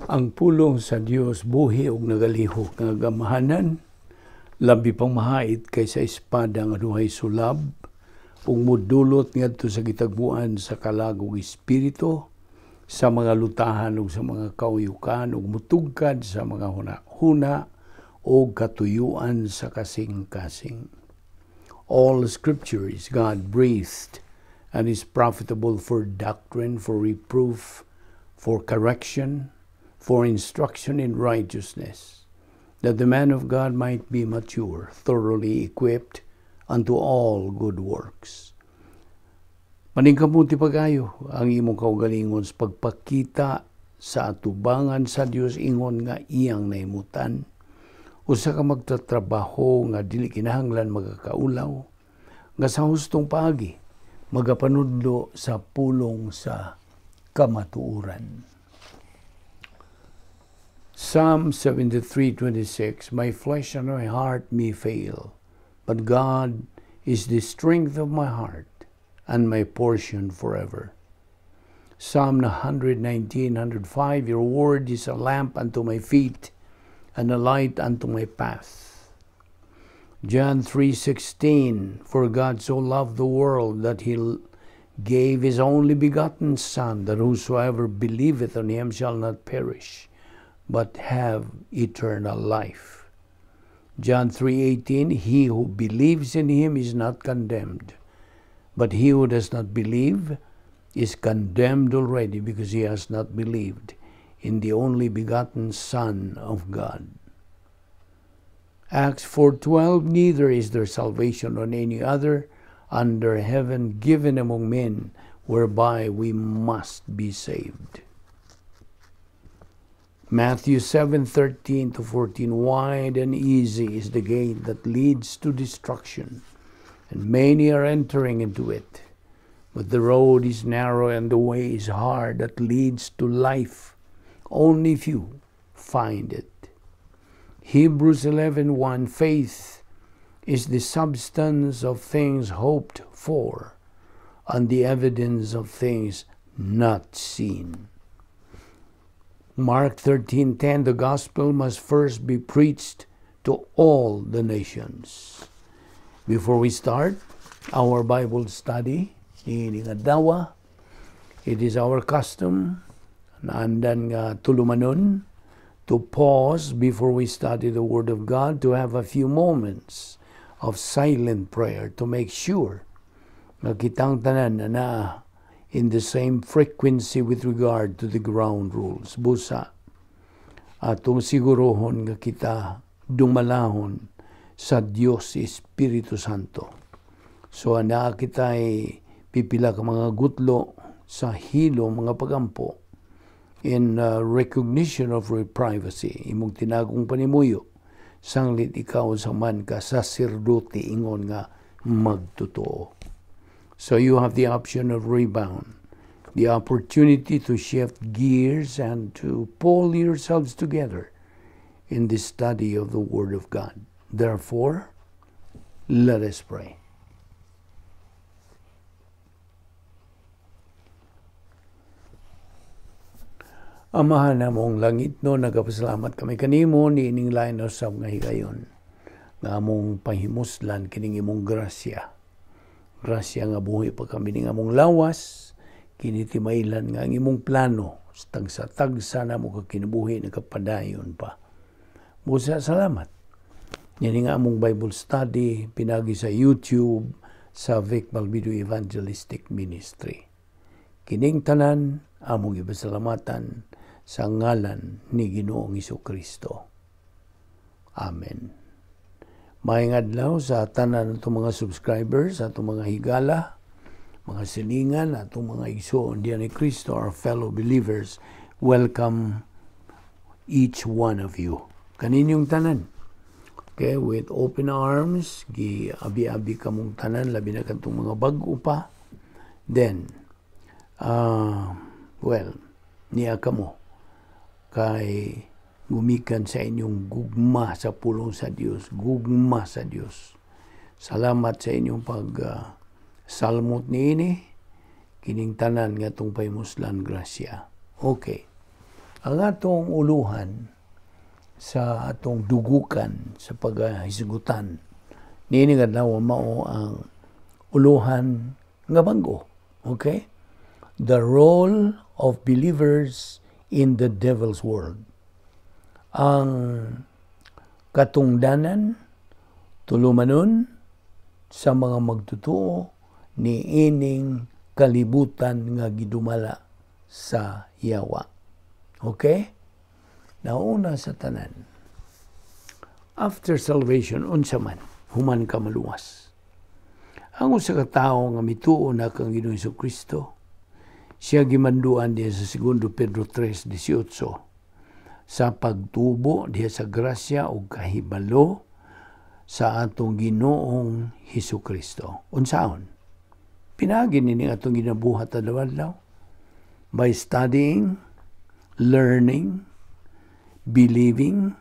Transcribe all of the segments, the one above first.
Ang pulong sa Dios buhi ug nagalihok nga gamahanan, labi pang mahait kaysa espada nga duhay sulab, ug mudulot ngadto sa gitagbuan sa kalag ug espiritu, sa mga lutahan ug sa mga kauyukan, ug mutugkad sa mga huna-huna ug katuyuan sa kasing-kasing. All scripture is God-breathed and is profitable for doctrine, for reproof, for correction, for instruction in righteousness, that the man of God might be mature, thoroughly equipped unto all good works. Paningkamot pag-ayo ang imong kaugalingon sa pagpakita sa atubangan sa Dios ingon nga iyang nahimutan. Usa ka magtatrabaho nga dili kinahanglan magakaulaw, nga sa hustong paagi magapanudlo sa pulong sa kamatuoran. Psalm 73:26, "My flesh and my heart may fail, but God is the strength of my heart and my portion forever." Psalm 119:105, "Your word is a lamp unto my feet and a light unto my path." John 3:16, "For God so loved the world that he gave his only begotten Son, that whosoever believeth on him shall not perish, but have eternal life." John 3:18, "He who believes in him is not condemned, but he who does not believe is condemned already, because he has not believed in the only begotten Son of God." Acts 4:12, "Neither is there salvation on any other under heaven given among men whereby we must be saved." Matthew 7:13 to 14, "Wide and easy is the gate that leads to destruction, and many are entering into it. But the road is narrow and the way is hard that leads to life. Only few find it." Hebrews 11:1, "Faith is the substance of things hoped for and the evidence of things not seen." Mark 13:10, "The gospel must first be preached to all the nations." Before we start our Bible study, niini nga adlaw, it is our custom, naandan nga tulumanon, to pause before we study the Word of God, to have a few moments of silent prayer to make sure nga kitang tanan na naa in the same frequency with regard to the ground rules. Busa, atong siguruhon nga kita dumalahon sa Dios Espiritu Santo. So, ana kita'y pipila ka mga gutlo sa hilo mga pagampo in recognition of your privacy. Imong tinagong panimuyo, sanglit ikaw sa man ka saserdote ingon nga magtotoo. So you have the option of rebound, the opportunity to shift gears and to pull yourselves together in the study of the Word of God. Therefore, let us pray. Amahan namong langit no, nagapasalamat kami kanimo niining lain usab nga higayon nga among pahimuslan kining imong grasya. Grasya nga buhi pa kami ning among lawas, kini timaylan nga ang imong plano tagsa-tagsa namo ka kinabuhi nagapadayon pa. Busa salamat. Niini nga among Bible study pinagi sa YouTube sa Vic Balbido Evangelistic Ministry. Kining tanan among ipasalamatan sa ngalan ni Ginoong Hesukristo. Amen. Maayong adlaw sa tanan atong mga subscribers, atong mga higala, mga silingan, atong mga igsoon diyan ni Kristo, our fellow believers. Welcome each one of you. Kaninyong tanan. Okay, with open arms, gi-abi-abi kamong tanan, labi na kadtong mga bag-o pa. Then, well, niya kamo kay gumikan sa inyong gugma sa pulong sa Dios, gugma sa Dios. Salamat sa inyong pag salmot niini kining tanan nga atong pahimuslan grasya. Okay. Ang atong uluhan sa atong dugukan sa paghisgutan niini nga adlaw mao ang uluhan nga bag-o. Okay? The role of believers in the devil's world. Ang katungdanan tulumanon sa mga magtotoo ni ining kalibutan nga gidumala sa yawa. Okay? Nauna sa tanan. After salvation, unsa man, human ka maluwas? Ang usa ka tawo nga mituo na kang Ginoong Kristo, siya gimanduan diha sa 2 Pedro 3:18 sa pagtubo diha sa grasya ug kahibalo sa atong Ginoong Hesus Kristo. Unsaon? Pinaagi nini atong ginabuhat adlaw-adlaw by studying, learning, believing,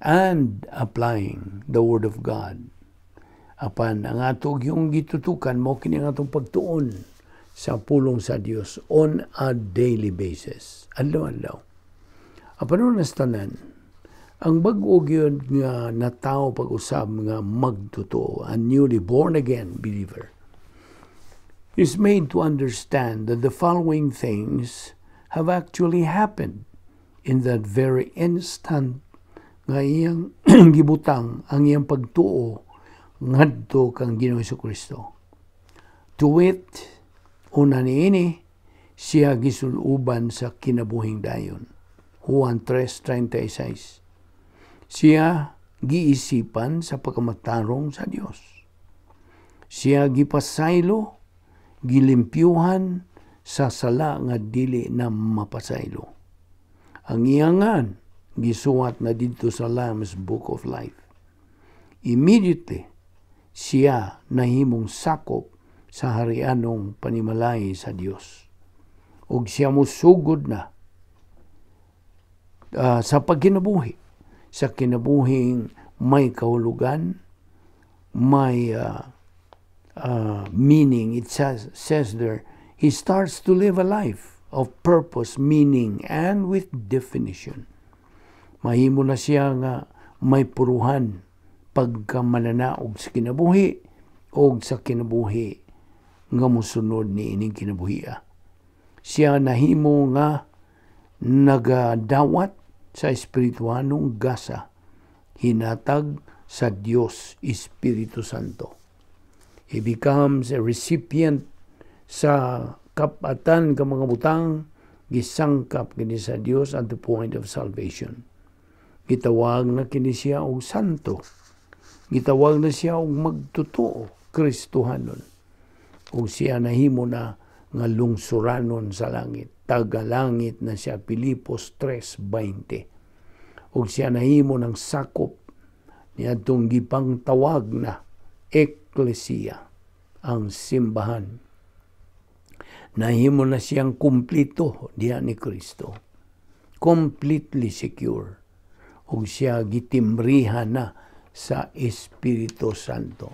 and applying the Word of God. Apan ang ato yung gitutukan mo kini ang atong pagtuon sa pulong sa Dios on a daily basis. Adlaw-adlaw. Apan una sa tanan, ang bag-o gyud nga natawo pag-usab nga magtotoo, a newly born again believer, is made to understand that the following things have actually happened in that very instant nga iyang gibutang ang iyang pagtuo ngadto kang Ginoong Kristo. To wit, una niini, siya gisuluban sa kinabuhing dayon. Juan 3:36. Siya giisipan sa pagkamatarong sa Dios. Siya gipasaylo, gilimpyuhan sa sala nga dili na mapasaylo. Ang iyangan gisuwat na didto sa Lamb's Book of Life. Immediately, siya nahimong sakop sa harianong panimalay sa Dios. Ug siya musugod na sa pagkinabuhi. Sa kinabuhing may kahulugan, may meaning. It says there, he starts to live a life of purpose, meaning, and with definition. Mahimo na siya nga may puruhan pagkamananaog sa kinabuhi o sa kinabuhi nga musunod ni ining kinabuhia. Siya nahimo nga nagadawat sa espirituanong gasa hinatag sa Dios Espiritu Santo. He becomes a recipient sa kapatan ka mga butang gisangkap kini sa Dios at the point of salvation. Gitawag na kini siya og santo. Gitawag na siya og magtotoo, Kristohanon. Ug siya nahimo na nga lungsuranon sa langit. Tagalangit na siya, Pilipos 3:20. Ug siya nahimo ng sakop niadtong gipangtawag na eklesiya, ang simbahan. Nahimo na siyang kumplito diha ni Kristo. Completely secure. Ug siya gitimbrihan na sa Espiritu Santo.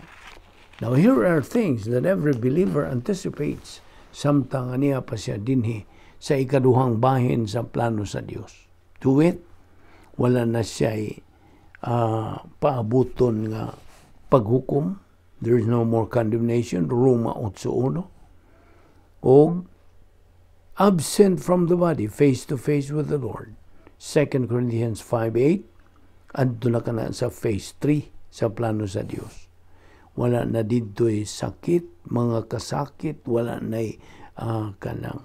Now here are things that every believer anticipates samtang aniya pa siya dinhi sa ikaduhang bahin sa plano sa Dios. To wit, wala na siya paabuton nga paghukom. There is no more condemnation. Roma 8:1. O absent from the body, face to face with the Lord. 2 Corinthians 5:8. Adto na kana sa phase 3 sa plano sa Dios. Wala na didto'y sakit, mga kasakit, wala na kanang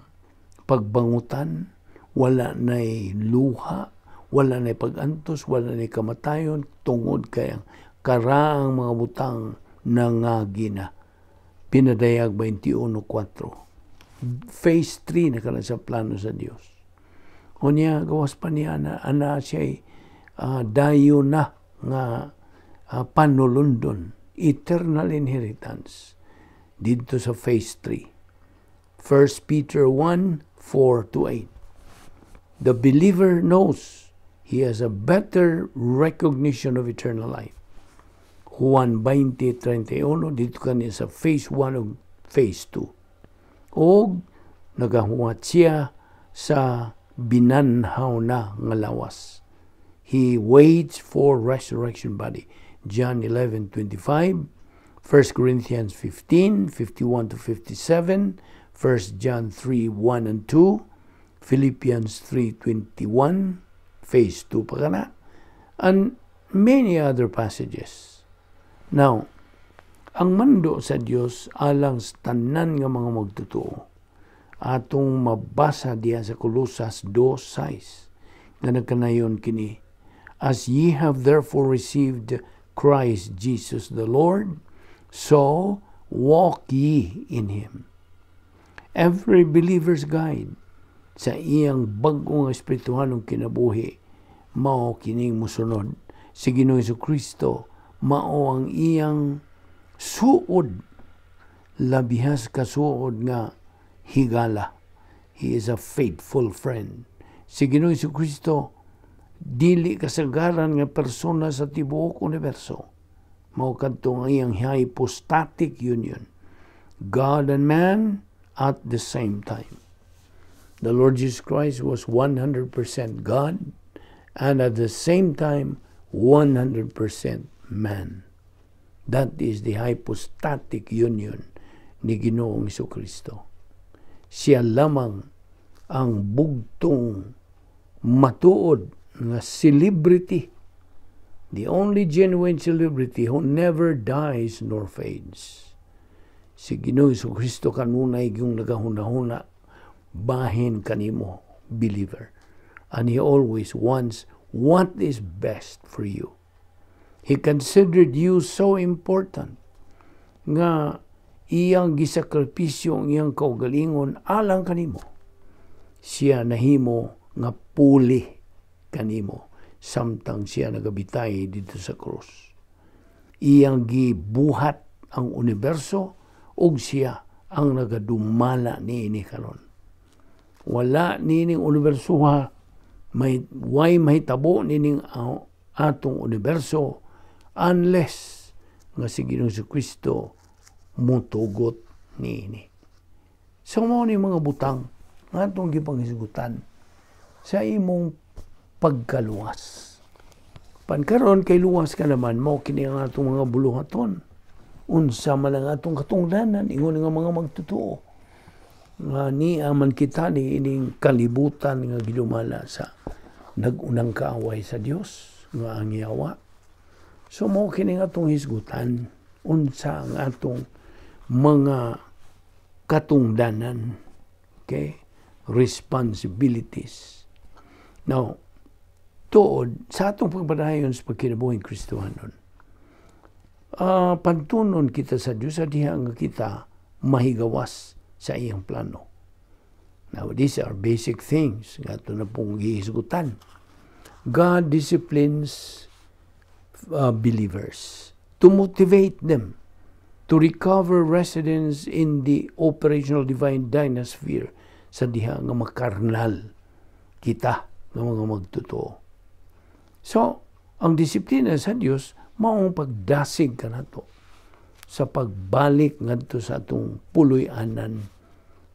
pagbangutan, wala na luha, wala na pag-antos, wala na kamatayon, tungod kay ang karaang mga butang nangagi na. Pinadayag 21:4. Phase 3 na kana sa plano sa Dios. Unya, gawas pa niya na, ana siya dayo na nga panulundon, eternal inheritance, didto sa phase 3. 1 Peter 1:4 to 8. The believer knows he has a better recognition of eternal life. Juan 20:31, didto kani sa phase 1 ug phase 2. Og nagahuwat siya sa Binanhaw na nga lawas. He waits for resurrection body. John 11:25, 1 Corinthians 15:51 to 57, 1 John 3:1 and 2, Philippians 3:21, phase 2 pa kana, and many other passages. Now, ang mando sa Dios alang sa tanan nga mga magtotoo atong mabasa diya sa Colosas 2:6 nga nagkanayon kini, "As ye have therefore received Christ Jesus the Lord, so walk ye in him." Every believer's guide sa iyang bag-ong espirituhanong kinabuhi mao kining musunod si Ginoong Kristo. Mao ang iyang suod, labihas kasuod nga higala. He is a faithful friend. Si Ginoong Kristo dili kasagaran nga persona sa tibuok universo. Mao kadto ang iyang hypostatic union, God and man at the same time. The Lord Jesus Christ was 100% God and at the same time 100% man. That is the hypostatic union ni Ginoong Kristo. Siya lamang ang bugtong matuod nga celebrity, the only genuine celebrity who never dies nor fades. Si Ginoong Kristo kanunay yung nagahuna-huna bahin kanimo, believer. And he always wants what is best for you. He considered you so important nga iyang gisakripisyo ang iyang kaugalingon alang kanimo. Siya nahimo nga puli kanimo samtang siya nagabitay dito sa krus. Iyang gibuhat ang universo ug siya ang nagadumala niini karon. Wala nining universo ha, may way mahitabo nining atong universo unless nga si Ginoong Kristo mutugot niini. So mao ni mga butang nga atong gipanghisgutan sa imong pagkaluwas. Pankaron kay luwas ka naman, mao kini ang atong mga buluhaton. Unsa man ang atong katungdanan ingon nga mga magtotoo nga niya man kita ni ining kalibutan nga gidumala sa nag-unang kaaway sa Dios nga ang yawa. So mao kini nga atong hisgutan, unsa ang atong mga katungdanan, okay, responsibilities. Now, tuod sa atong pagpadayon sa pagkinabuhing Kristohanon, pantunon kita sa Dios sa diha nga kita mahigawas sa iyang plano. Now, these are basic things nga ato na pong gihisgutan. God disciplines believers to motivate them to recover residence in the operational divine dynasphere sa diha nga makarnal kita nga mga magtotoo. So, ang disiplina sa Dios maong pagdasig kanato sa pagbalik ngadto sa atong puloy-anan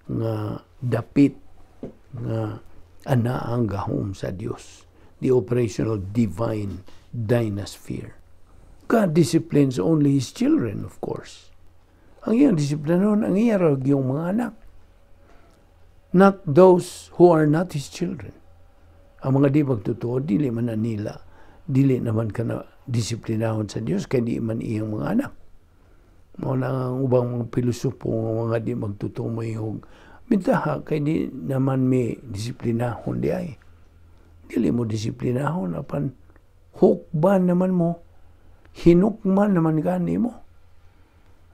nga dapit nga ana ang gahom sa Dios, the operational divine dynasphere. God disciplines only His children, of course. Ang iyang disiplinon, ang iya yung mga anak. Not those who are not His children. Ang mga di magtotoo, dili man na nila, dili naman ka na disiplinahon sa Dios kay di man iyang mga anak. Mao na ang ubang mga pilosopo nga mga di magtotoo mayog bintaha kay di naman mi disiplinahon di ay. Dili mo disiplinahon apan hukban naman mo, hinukman naman gani mo.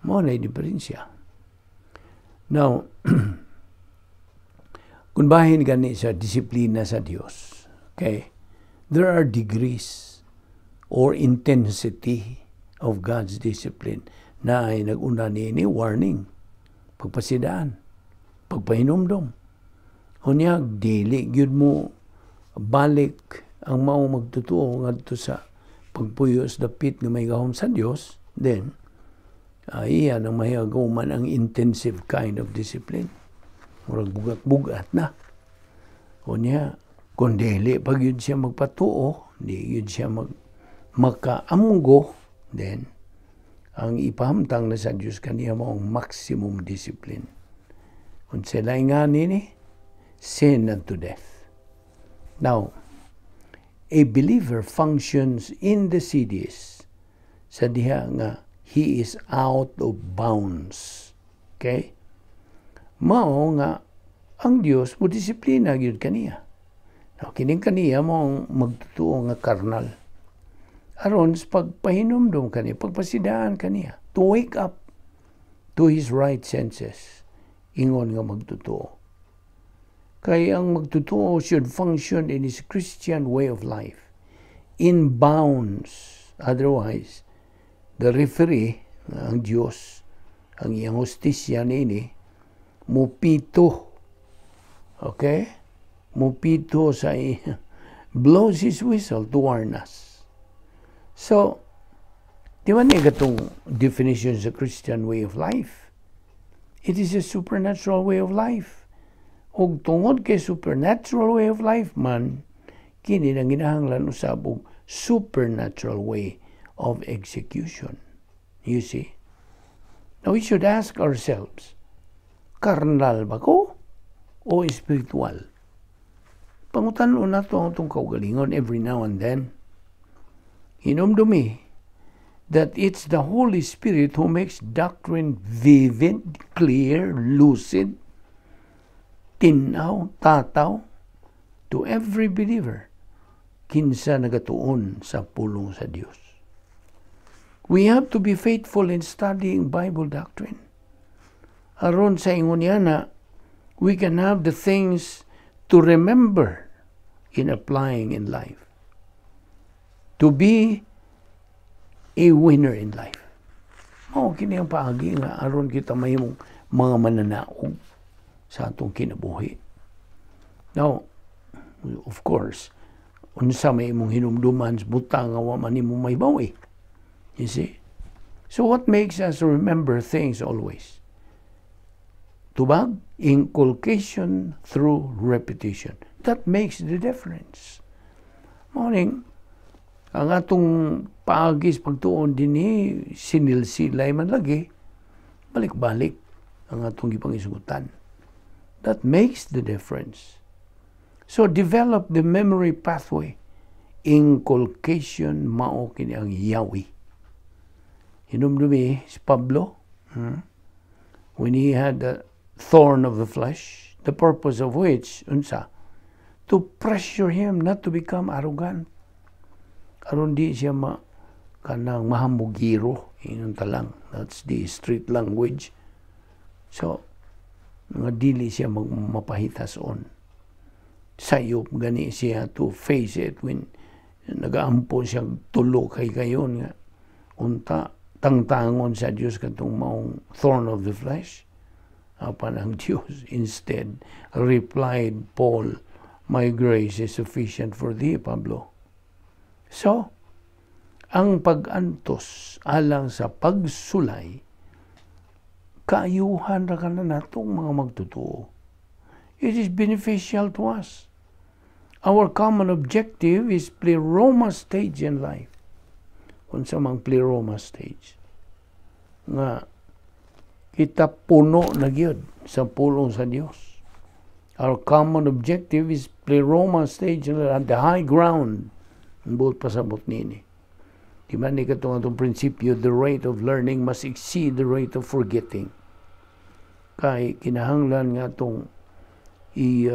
Mao na diferensya. Now, kung bahin gani sa disiplina sa Dios, okay, there are degrees or intensity of God's discipline na ay nag-una ni warning, pagpasidaan, pagpahinumdom. Unya, dili gyud mo balik ang mao magtotoo ngadto sa pagpuyo sa dapit nga may gahom sa Dios, then iyan ang mahiyagaman ang intensive kind of discipline. Murag bugat-bugat na. Unya, kung dili pa gyud siya magpatuo, di gyud siya makaamgo, then ang ipahamtang na sa Diyos kaniya mao ang maximum discipline. Kung sila nga nini, sin unto death. Now, a believer functions in the cities sa diha nga he is out of bounds. Okay? Mao nga ang Dios mo disiplina gyud kaniya. Now, kining kaniya mao magtutuo nga karnal. Aron sa pagpahinumdum kaniya, pagpasidaan kaniya, to wake up to his right senses, ingon nga magtutuo. Kay ang magtutuo should function in his Christian way of life, in bounds. Otherwise, the referee, ang Diyos, ang iyang hustisya nini, mupito. Okay? Mupito sa blows his whistle to warn us. So, di ba niya katong definition sa Christian way of life? It is a supernatural way of life. Ug tungod kay supernatural way of life man, kini nang ginahanglan usab og supernatural way of execution. You see? Now we should ask ourselves, karnal ba ko o espiritual? Pangutan-on nato ang atong kaugalingon every now and then. Hinumdumi that it's the Holy Spirit who makes doctrine vivid, clear, lucid, tinaw, tataw to every believer kinsa nagatuon sa pulong sa Dios. We have to be faithful in studying Bible doctrine. Aron sa ingon niya na we can have the things to remember in applying in life. To be a winner in life. Mao kini ang paagi nga aron kita mahimong mga mananaog sa atong kinabuhi. Now, of course, unsa may imong hinumduman sa butang nga wa man nimo mahibaw eh. You see? So what makes us remember things always? Tubag, inculcation through repetition. That makes the difference. Mao ning, ang atong paagi sa pagtuon dinhi sinilsilay man lagi, balik-balik ang atong gipangisugutan. That makes the difference. So develop the memory pathway. Inculcation mao kini ang yawi. Hinumdumi si Pablo, when he had the thorn of the flesh, the purpose of which, unsa, to pressure him not to become arrogant. Aron di siya ma kanang mahambugiro, ingon talang. That's the street language. So, nga dili siya mapahitason. Sayop gani siya to face it when nagaampo siya tulo kay kayon nga unta tangtangon sa Dios katong maong thorn of the flesh. Apan ang Dios instead replied Paul, "My grace is sufficient for thee, Pablo." So, ang pag-antos alang sa pagsulay, kaayuhan ra kana natong mga magtotoo. It is beneficial to us. Our common objective is pleroma stage in life. Unsa mang pleroma stage? Nga kita puno na gyud sa pulong sa Dios. Our common objective is pleroma stage at the high ground. Ang buot pasabot nini. Di man ni katong atong prinsipyo, the rate of learning must exceed the rate of forgetting. Kay kinahanglan nga atong i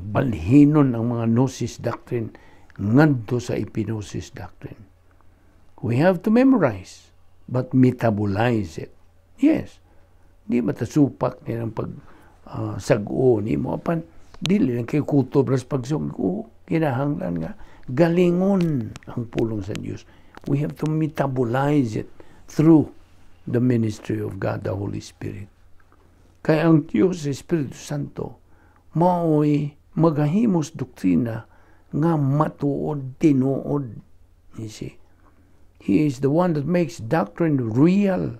balhinon ang mga gnosis doctrine ngadto sa epignosis doctrine. We have to memorize, but metabolize it. Yes. Di matasupak ni ang pag sag-o nimo apan dili lang kay kutob ras pagsug-o, kinahanglan nga galingon ang pulong sa Dios. We have to metabolize it through the ministry of God the Holy Spirit. Kay ang Dios Espiritu Santo mao'y magahimos doktrina nga matuod tinuod. You see? He is the one that makes doctrine real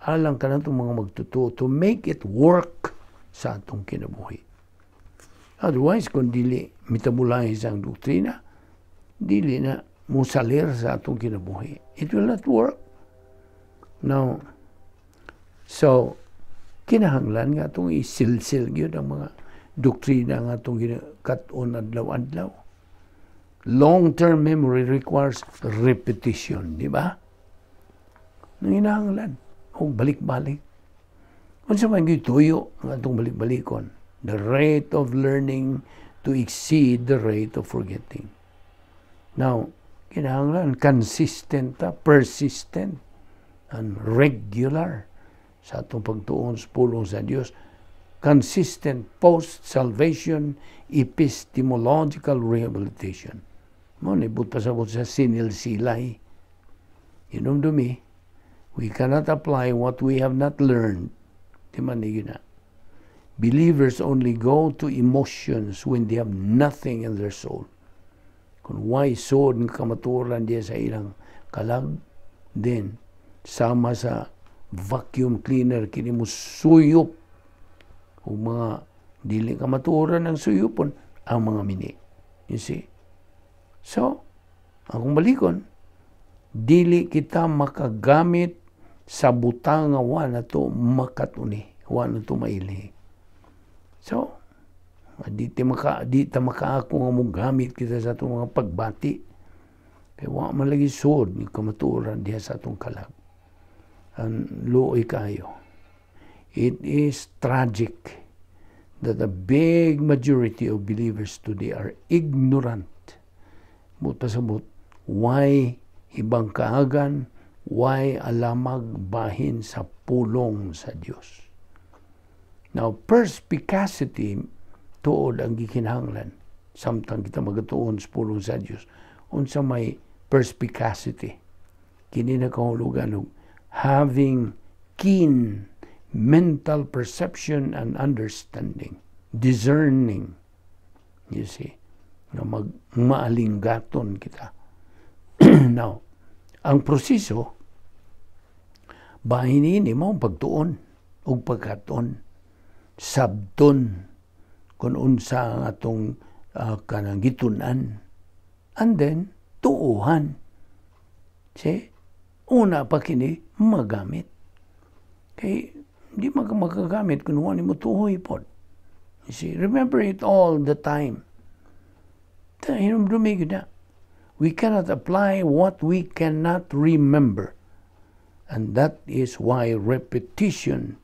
alang kanatong mga magtotoo to make it work sa atong kinabuhi. Otherwise, kung dili metabolize ang doktrina, dili na musalir sa atong kinabuhi. It will not work. Now, so, kinahanglan nga atong isilsil gyud ang mga doktrina nga atong ginakaton adlaw-adlaw. Long-term memory requires repetition, di ba? Nanginahanglan og balik-balik. Unsa man gyud tuyo ang atong balik-balikon? The rate of learning to exceed the rate of forgetting. Now, kinahanglan consistent ta, persistent, and regular sa atong pagtuon sa pulong sa Dios. Consistent post-salvation epistemological rehabilitation. Mao ni buot pasabot sa sinilsilay. Hinumdumi, we cannot apply what we have not learned. Di man ni na. Believers only go to emotions when they have nothing in their soul. Kung way sod nga kamatuoran diya sa ilang kalag, then sama sa vacuum cleaner kini mo suyop o mga dili kamatuoran ang suyupon ang mga mini. You see? So, akong balikon, dili kita makagamit sa butang nga wa na to makatuni, wa na to mailhi. So, di ta makaako nga mogamit kita sa atong mga pagbati. Kay wa man lagi sud ni kamatuoran diha sa atong kalag. Ang luoy kayo. It is tragic that a big majority of believers today are ignorant. Buot pasabot, way ibang kaagan, way alamag bahin sa pulong sa Dios. Now, perspicacity tuod ang gikinahanglan samtang kita magatuon sa pulong sa Dios. Unsa may perspicacity? Kini nakahulugan og having keen mental perception and understanding, discerning. You see, nga mag maalinggaton kita. Now, ang proseso bahin ini mao pagtuon ug pagkaton, sabton kung unsa ang atong kanang gitun-an, and then tuuhan. See? Una pa kini magamit. Kay di makagamit kung wa nimo tuoy pod. You see, remember it all the time. Hinumdumi na. We cannot apply what we cannot remember. And that is why repetition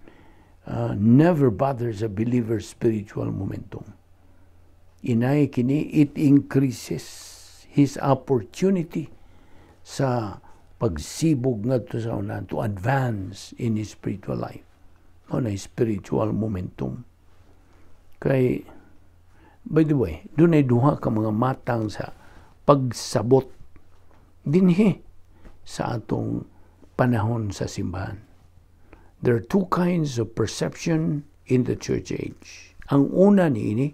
never bothers a believer's spiritual momentum. Inay kini, it increases his opportunity sa pagsibog ngadto sa unahan, to advance in his spiritual life. Mao na spiritual momentum. Kay, by the way, dunay duha ka mga matang sa pagsabot dinhi sa atong panahon sa simbahan. There are two kinds of perception in the church age. Ang una niini,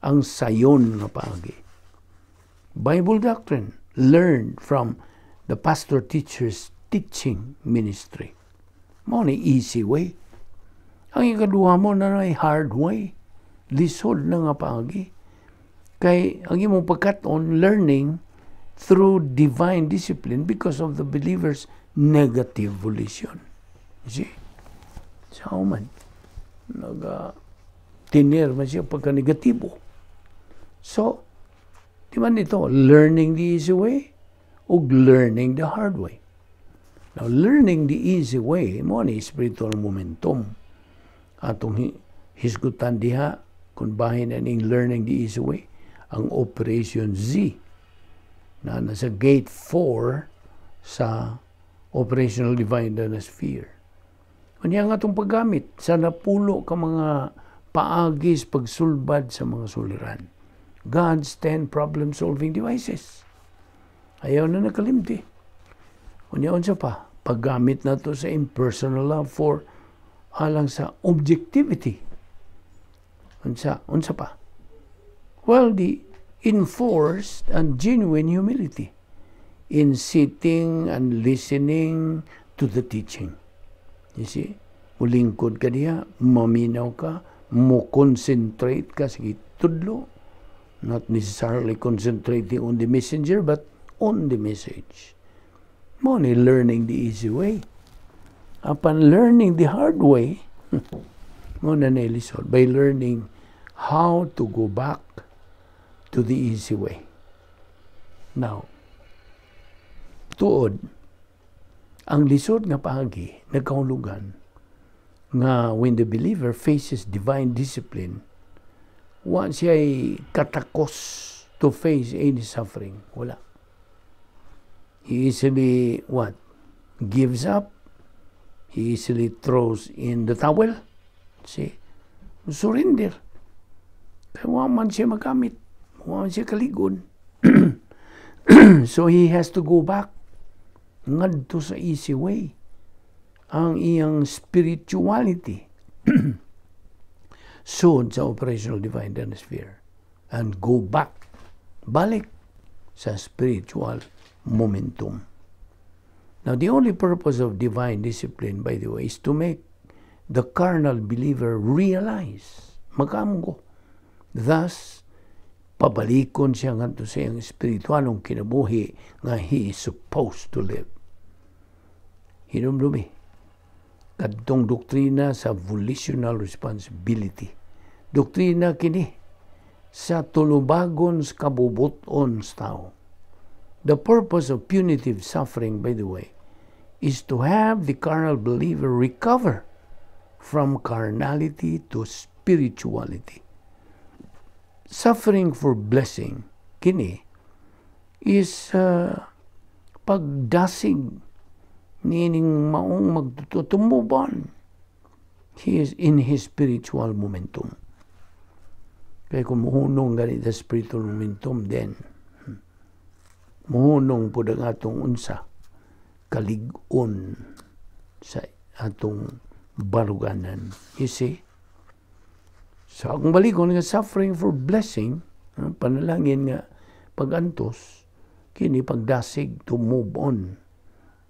ang sayon nga paagi. Bible doctrine learned from the pastor teacher's teaching ministry. Mao ni easy way. Ang ikaduha mao na ay hard way. Lisod na nga paagi. Kay ang imong pagkat-on, learning through divine discipline because of the believer's negative volition. You see? Sa man, naga tinir man siya pagka negatibo. So, di man ito, learning the easy way o learning the hard way. Now, learning the easy way, mao ni spiritual momentum. Atong hisgutan diha, kung bahin na ning learning the easy way, ang Operation Z, na nasa gate 4 sa Operational Divine Sphere. Unya nga atong paggamit sa 10 ka mga paagis pagsulbad sa mga suliran. God's 10 problem-solving devices. Ayaw na nakalimti. Unya unsa pa, paggamit na to sa impersonal love for alang sa objectivity. Unsa pa? Well, the enforced and genuine humility in sitting and listening to the teaching. You see? Mulingkod ka diha, maminaw ka, mo concentrate ka, sige, tudlo, not necessarily concentrating on the messenger but on the message. Mao ni learning the easy way. Upon learning the hard way, mao na lisod by learning how to go back to the easy way. Now, tuod, ang lisod nga paagi nagkahulugan nga when the believer faces divine discipline, wa siya katakos to face any suffering. Wala. He easily, what? Gives up. He easily throws in the towel. See? Surrender. Kaya wa man siya magamit. Wa man siya kaligon. So he has to go back ngadto sa easy way. Ang iyang spirituality sud sa operational divine sphere and go back, balik sa spiritual momentum. Now, the only purpose of divine discipline, by the way, is to make the carnal believer realize, makamgo. Thus, pabalikon siya ngadto sa iyang espiritualong kinabuhi nga he is supposed to live. Hinumdumi, kadtong doktrina sa volitional responsibility. Doktrina kini sa tulubagon sa kabubuton sa tao. The purpose of punitive suffering, by the way, is to have the carnal believer recover from carnality to spirituality. Suffering for blessing, kini, is pagdasig niining maong magtutumuban. He is in his spiritual momentum. Kaya kung muhunong ganit sa spiritual momentum, then muhunong po ang atong unsa kalig-on sa atong baruganan. You see? So, akong balikon nga suffering for blessing, panalangin nga pagantos, kini pagdasig to move on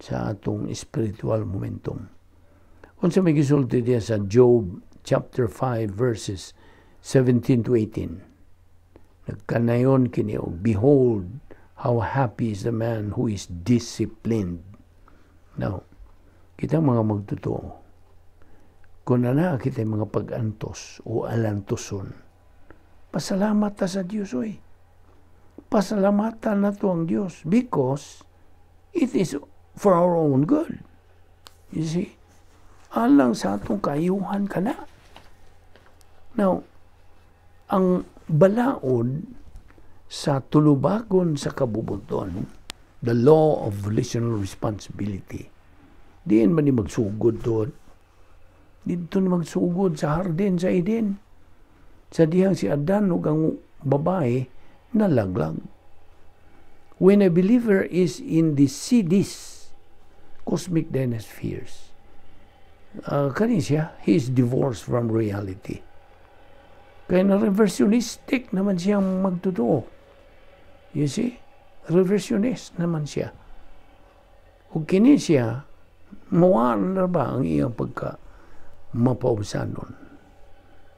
sa atong spiritual momentum. Kung sa may gisulti diya sa Job chapter 5 verses 17 to 18, nagkanayon kini og "Behold, how happy is the man who is disciplined." Now, kita mga magtotoo, kung na kita mga pag-antos o alantoson, pasalamat ta sa Dios, oy. Pasalamatan nato ang Dios because it is for our own good. You see? Alang sa atong kaayuhan kana. Now, ang balaod sa tulubagon sa kabubuton, the law of volitional responsibility, diin man ni magsugod doon? Didto ni magsugod sa hardin sa Eden. Sa dihang si Adan ug ang babae nalaglag. When a believer is in the CDs, cosmic dynaspheres, kani siya, he is divorced from reality. Kaya na reversionistic naman siyang magtotoo. You see? Reversionist naman siya. Ug kini siya, mawala ba ang iyang pagka mapaubsanon?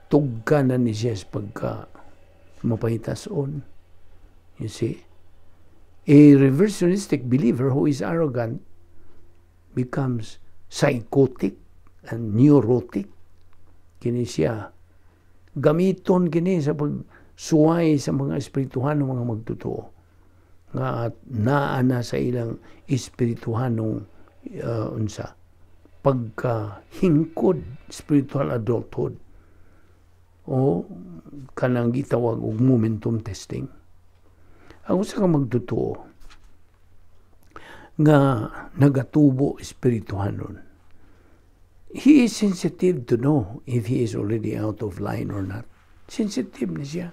Tugka na ni siya sa pagka mapahitason. You see? A reversionistic believer who is arrogant becomes psychotic and neurotic. Kini siya, gamiton kini sa pagsuway sa mga espirituhanong mga magtotoo nga at naa na sa ilang espirituhanong unsa pagkahingkod, spiritual adulthood o kanang gitawag og momentum testing. Ang usa ka magtotoo nga nagatubo espirituhanon, he is sensitive to know if he is already out of line or not. Sensitive na siya.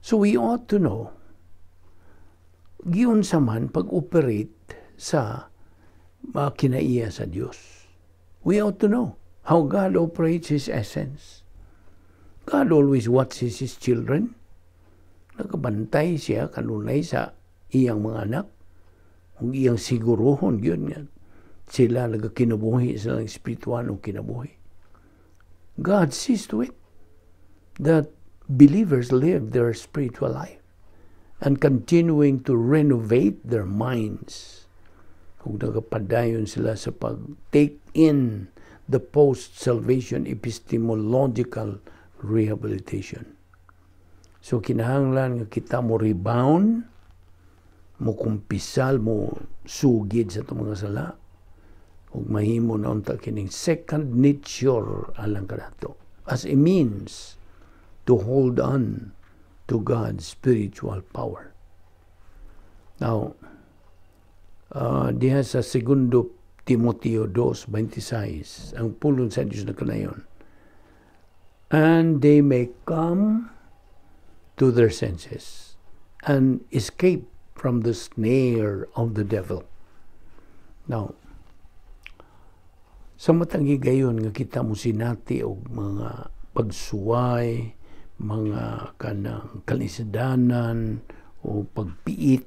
So we ought to know giunsa man pag-operate sa kinaiya sa Dios. We ought to know how God operates His essence. God always watches His children. Nagabantay siya kanunay sa iyang mga anak. Kung iyang siguruhon yun nga sila nagakinabuhi sa ilang espiritual kinabuhi. God sees to it that believers live their spiritual life and continuing to renovate their minds. Kung nagapadayon sila sa pag-take in the post-salvation epistemological rehabilitation. So kinahanglan nga kita mo rebound, mo kumpisal, mo sugid sa atong mga sala, ug mahimo na unta kining second nature alang kanato as a means to hold on to God's spiritual power. Now, diha sa Segundo Timoteo 2:26, ang pulong sa Diyos nagkanayon, "And they may come to their senses and escape from the snare of the devil." Now, sa matang higayon nga kita mo sinati og mga pagsuway, mga kanang kalisdanan o pagpiit,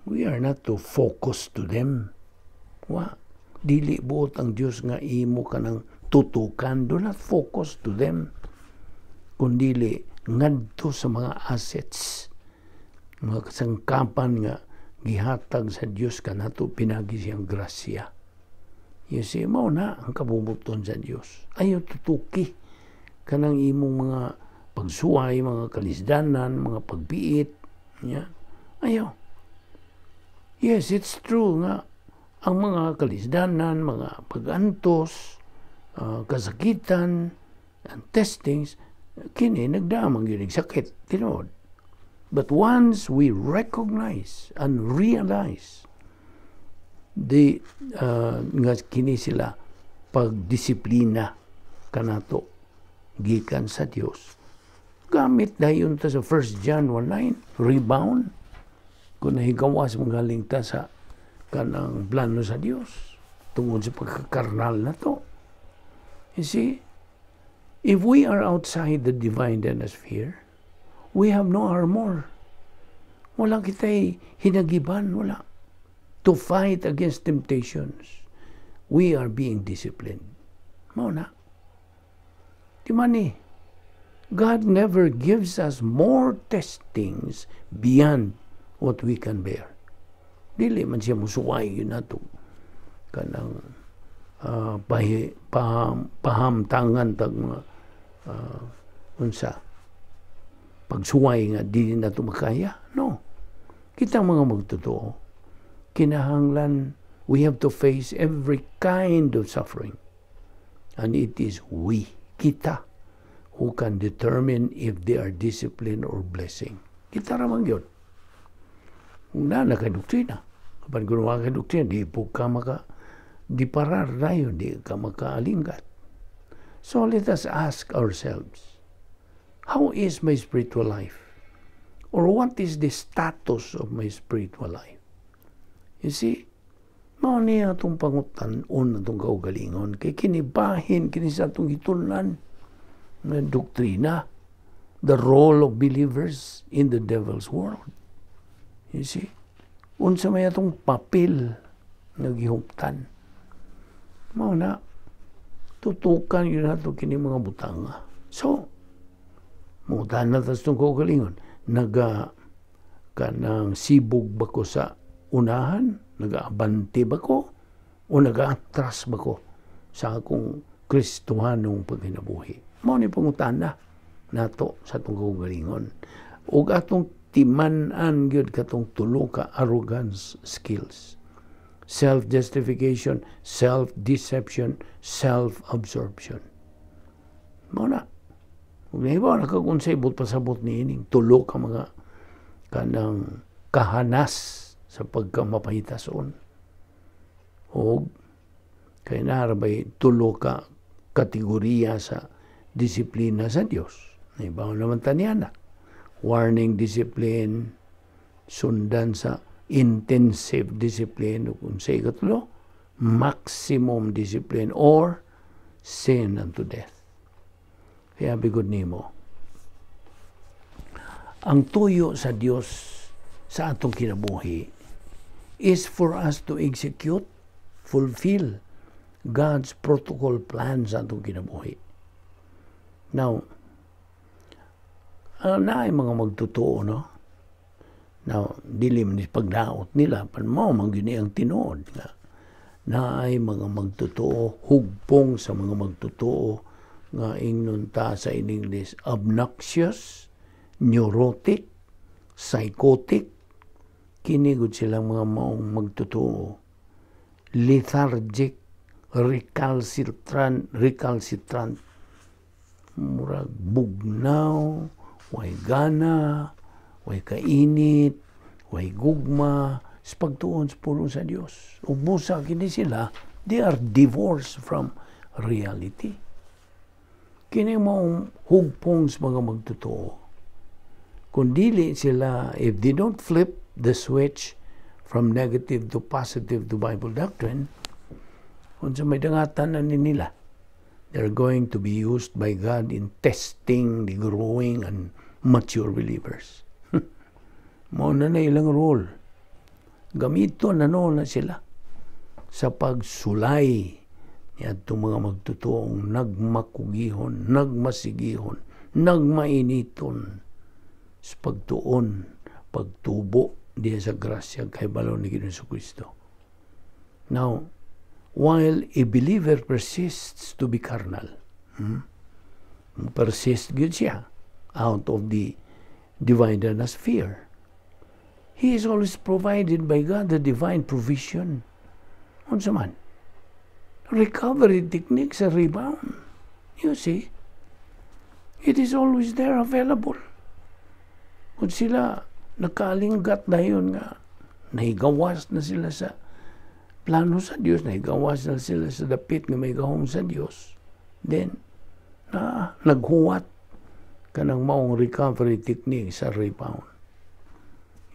we are not to focus to them. Wa. Dili buot ang Dios nga imo kanang tutukan. Do not focus to them. Kundili ngadto sa mga assets, mga kasangkapan nga gihatag sa Dios kanato pinagi siyang grasya. You see, mao na ang kabubut-on sa Dios. Ayaw tutuki kanang imong mga pagsuway, mga kalisdanan, mga pagbiit. Yeah. Ayaw. Yes, it's true nga ang mga kalisdanan, mga pagantos, kasakitan, and testings, kini nagdamang yun sakit, tinuod. But once we recognize and realize the nga kini sila pagdisiplina kanato gikan sa Dios, gamit dayon ta sa 1 John 1:9, rebound kung nahigawas magaling ta sa kanang plano sa Dios tungod sa pagkakarnal na to. You see, if we are outside the divine sphere, we have no armor. Wala kita'y hinagiban, wala. To fight against temptations, we are being disciplined. Mao na. Di man ni, God never gives us more testings beyond what we can bear. Dili man siya musuway yun nato. Kanang pahamtangan tag mga unsa pagsuway nga dili nato makaya. No. Kita mga magtotoo, kinahanglan we have to face every kind of suffering. And it is we, kita, who can determine if they are discipline or blessing. Kita ramang yun. Kung na kay doktrina, kapag gunawa kay doktrina, di po ka maka, di parar dayon, di ka makaalinggat. So let us ask ourselves, how is my spiritual life? Or what is the status of my spiritual life? You see, mao niya atong pangutan-on atong kaugalingon kay kinibahin kini sa atong gitun-an nga doktrina, the role of believers in the devil's world. You see, unsa may atong papel nga gihuptan. Mao na tutukan yun nato kini mga butanga. So, mangutan na tas itong kaugalingon, naga kanang sibog ba ko sa unahan, nagaabante ba ko, o nagaatras ba ko sa akong Kristohanong pagkinabuhi? Mao ni pangutana nato sa atong kaugalingon. Ug atong timan-an gyud katong tulo ka arrogance skills: self-justification, self-deception, self-absorption. Mao na. Ug nahibaw na kag unsay buot pasabot niining tulo ka mga kanang kahanas sa pagkamapahitason. Og kay naa bay tulo ka kategorya sa disiplina sa Dios. Nahibaw naman ta niya na. Warning discipline, sundan sa intensive discipline, ug unsay ikatulo, maximum discipline or sin unto death. Kaya bigod nimo, ang tuyo sa Dios sa atong kinabuhi is for us to execute, fulfill God's protocol plan sa atong kinabuhi. Now, Naay mga magtotoo, no? Now, dili man ni pagdaot nila, pan mao man gyud ni ang tinuod nga naay mga magtotoo, hugpong sa mga magtotoo nga ingnon ta sa in English, obnoxious, neurotic, psychotic, kini gud silang mga maong magtotoo. Lethargic, recalcitrant, recalcitrant, murag bugnaw, way gana, way kainit, way gugma sa pagtuon sa pulong sa Dios. Ug busa kini sila, they are divorced from reality. Kini maong hugpong sa mga magtotoo. Kung dili sila, if they don't flip the switch from negative to positive to Bible doctrine, unsa may dangatan na ni nila, they're going to be used by God in testing the growing and mature believers. Mao na na ilang role. Gamito na no na sila sa pagsulay niadtong mga magtotoong nagmakugihon, nagmasigihon, nagmainiton sa pagtuon, pagtubo diya sa grasya kay balo ni Ginoong Kristo. Now, while a believer persists to be carnal, persist gyud siya out of the divided sphere, he is always provided by God the divine provision. Unsa man? Recovery techniques sa rebound. You see, it is always there available. Kung sila nakaalinggat dayon nga nahigawas na sila sa plano sa Dios, nahigawas na sila sa dapit nga may gahom sa Dios, then na naghuwat kanang maong recovery technique sa rebound.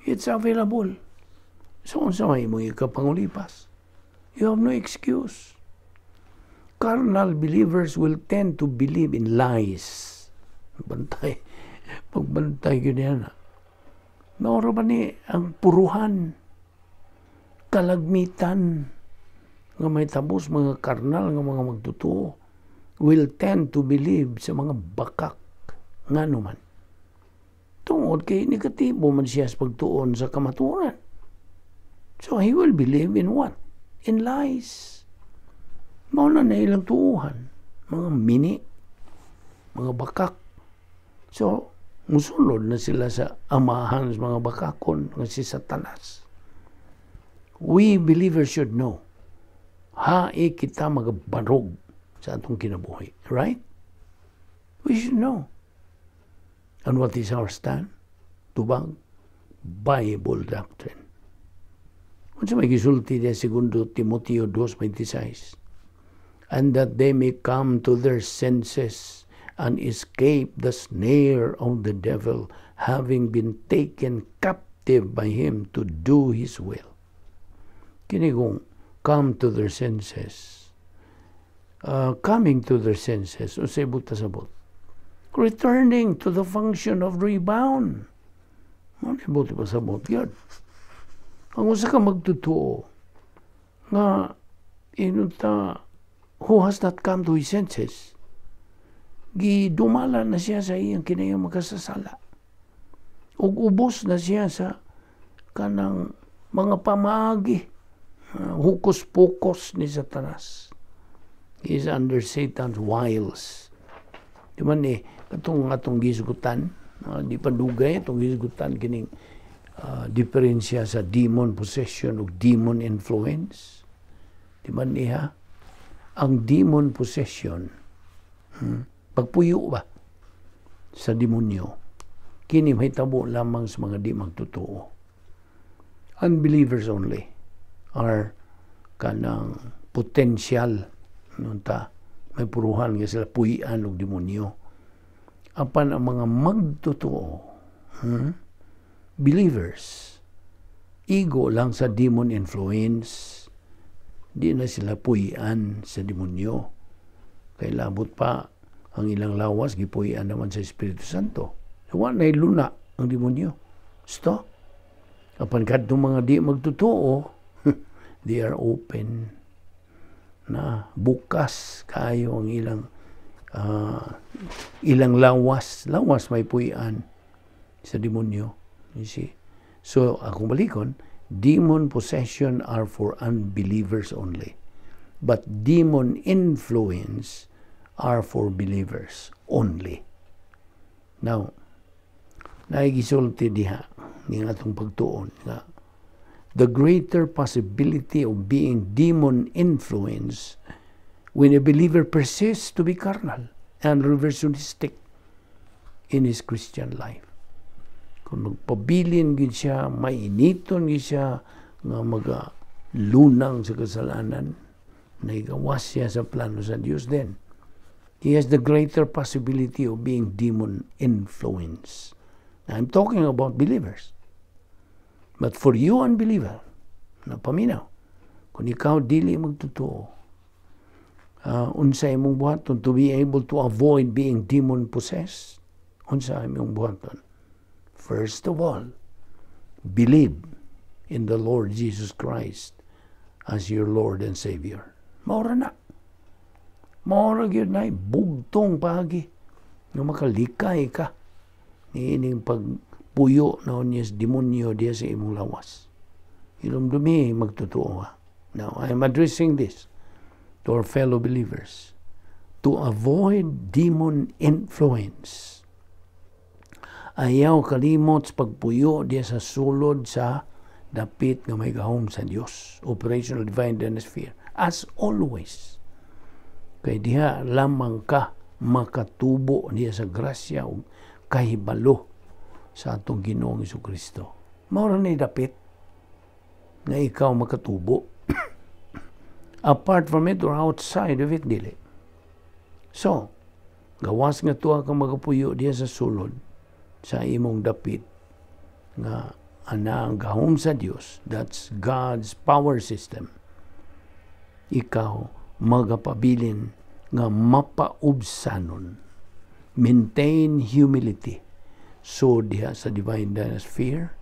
It's available. So, unsa may imong ikapangulipas? You have no excuse. Carnal believers will tend to believe in lies. Bantay. Pagbantay yun yan. Mao ra ba ni ang puruhan, kalagmitan, nga may tabos mga karnal nga mga magtotoo will tend to believe sa mga bakak. Ngano man? Tungod kay negatibo man siya sa pagtuon sa kamatuoran. So he will believe in what? In lies. Mao na na ilang tuuhan. Mga mini, mga bakak. So, musulod na sila sa amahan sa mga bakakon nga si Satanas. We believers should know hae kita magabarog sa atong kinabuhi. Right? We should know. And what is our stand? Tubag? Bible doctrine. Unsa may gisulti diya segundo Timoteo 2:26? "And that they may come to their senses and escape the snare of the devil, having been taken captive by him to do his will." Kini kung come to their senses. Coming to their senses, unsay buta sabot? Returning to the function of rebound. Mao ni buti pasabot yun. Ang usa ka magtotoo nga inunta who has not come to his senses, gidumala na siya sa iyang kinahiyang makasasala. Ug ubos na siya sa kanang mga pamaagi, hocus-pocus ni Satanas. He is under Satan's wiles. Di man eh, katong atong gisgutan, di pa dugay atong gisgutan kining diferensya sa demon possession ug demon influence. Di man niya ang demon possession, pagpuyo ba sa demonyo, kini mahitabo lamang sa mga di magtotoo. Unbelievers only are kanang potential nunta may puruhan nga sila puyian og demonyo. Apan ang mga magtotoo, believers, igo lang sa demon influence, di na sila puyian sa demonyo. Kay labot pa ang ilang lawas gipuyian naman sa Espiritu Santo. Wa na luna ang demonyo. Sto? Apan kadtong mga di magtotoo, they are open na bukas kayo ang ilang lawas, lawas may puyian. Sa demonyo. You see? So, akong balikon, demon possession are for unbelievers only. But demon influence are for believers only. Now, naay gisulti diha ning atong pagtuon nga the greater possibility of being demon influence when a believer persists to be carnal and reversionistic in his Christian life. Kung magpabilin gyud siya, mainiton gyud siya nga maga lunang sa kasalanan, naigawas siya sa plano sa Dios, then he has the greater possibility of being demon influenced. I'm talking about believers. But for you, unbeliever, na paminaw, kung ikaw dili magtotoo, unsa imong buhaton to be able to avoid being demon possessed? Unsa imong buhaton? First of all, believe in the Lord Jesus Christ as your Lord and Savior. Mao ra na. Mao ra gyud na bugtong paagi nga makalikay ka niining pagpuyo na niya sa demonyo diya sa imong lawas. Hinumdumi, magtotoo ka. Now, I am addressing this to our fellow believers. To avoid demon influence, ayaw kalimot sa pagpuyo diya sa sulod sa dapit nga may gahom sa Dios. Operational divine sphere. As always. Kay diha lamang ka makatubo niya sa grasya ug kahibalo sa atong Ginoong Kristo. Mao ra ni dapit nga ikaw makatubo. Apart from it or outside of it, dili. So, gawas nga tuwa kang magapuyo diya sa sulod sa imong dapit nga ana ang gahom sa Dios, that's God's power system, ikaw magapabilin nga mapaubsanon. Maintain humility. So diha sa divine sphere,